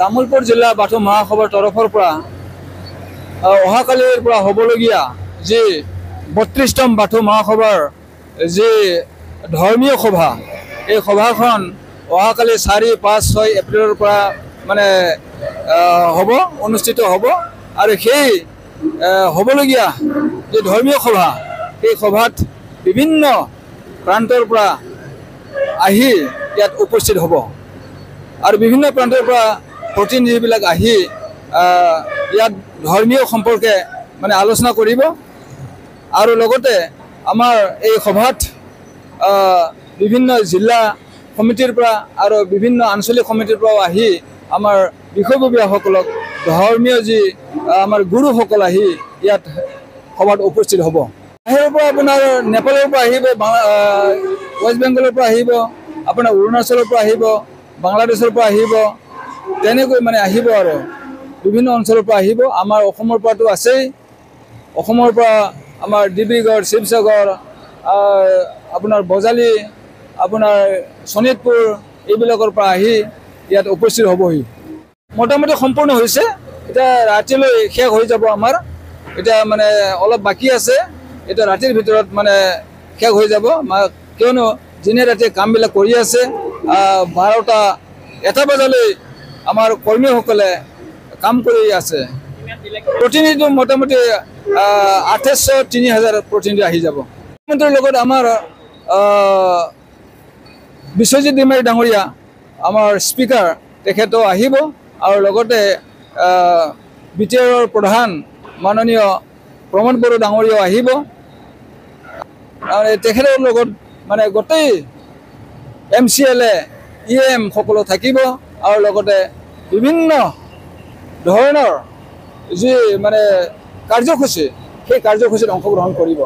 তামুলপুৰ জিলা বাথৌ মহাসভাৰ তৰফৰ পৰা অহাকালিৰ পৰা হ'বলগীয়া যি 32তম বাথৌ মহাসভাৰ যি ধৰ্মীয় সভা, এই সভাখন অহাকালি 4, 5, 6 এপ্ৰিলৰ পৰা মানে হ'ব, অনুষ্ঠিত হ'ব। আৰু সেই হ'বলগীয়া যি ধৰ্মীয় সভা, সেই সভাত বিভিন্ন প্ৰান্তৰ পৰা আহি ইয়াত উপস্থিত হ'ব আৰু বিভিন্ন প্ৰান্তৰ পৰা প্ৰতিনিধিবিলাক আহি ইয়াত ধৰ্মীয় সম্পৰ্কে মানে আলোচনা কৰিব। আৰু লগতে আমাৰ এই সভাত বিভিন্ন জিলা সমিতিৰ পৰা আৰু বিভিন্ন আঞ্চলিক সমিতিৰ পৰাও আহি আমাৰ বিষয়ববীয়াসকলক, ধৰ্মীয় যি আমাৰ গুৰুসকল আহি ইয়াত সভাত উপস্থিত হ'ব। বাহিৰৰ পৰা আপোনাৰ নেপালৰ পৰা আহিব, ৱেষ্ট বেংগলৰ পৰা আহিব, আপোনাৰ অৰুণাচলৰ পৰা আহিব, বাংলাদেশৰ পৰা আহিব, তেনেকৈ মানে আহিব আৰু বিভিন্ন অঞ্চলৰ পৰা আহিব। আমাৰ অসমৰ পৰাতো আছেই, অসমৰ পৰা আমাৰ ডিব্ৰুগড়, শিৱসাগৰ, আপোনাৰ বজালী, আপোনাৰ শোণিতপুৰ, এইবিলাকৰ পৰা আহি ইয়াত উপস্থিত হ'বহি। মোটামুটি সম্পূৰ্ণ হৈছে, এতিয়া ৰাতিলৈ শেষ হৈ যাব আমাৰ। এতিয়া মানে অলপ বাকী আছে, এতিয়া ৰাতিৰ ভিতৰত মানে শেষ হৈ যাব। কিয়নো দিনে ৰাতিয়ে কামবিলাক কৰি আছে। 12টা 1টা বজালৈ আমাৰ কৰ্মীসকলে কাম কৰি আছে। প্ৰতিনিধিটো মোটামুটি 2800 3000 প্ৰতিনিধি আহি যাব। মুখ্যমন্ত্ৰীৰ লগত আমাৰ বিশ্বজিৎ দৈমাৰী ডাঙৰীয়া, আমাৰ স্পীকাৰ, তেখেতো আহিব। আৰু লগতে বি টি আৰৰ প্ৰধান মাননীয় প্ৰমোদ বড়ো ডাঙৰীয়াও আহিব। আৰু তেখেতৰ লগত মানে গোটেই M C L A, E M সকলো থাকিব। আৰু লগতে বিভিন্ন ধৰণৰ যি মানে কাৰ্যসূচী, সেই কাৰ্যসূচীত অংশগ্ৰহণ কৰিব।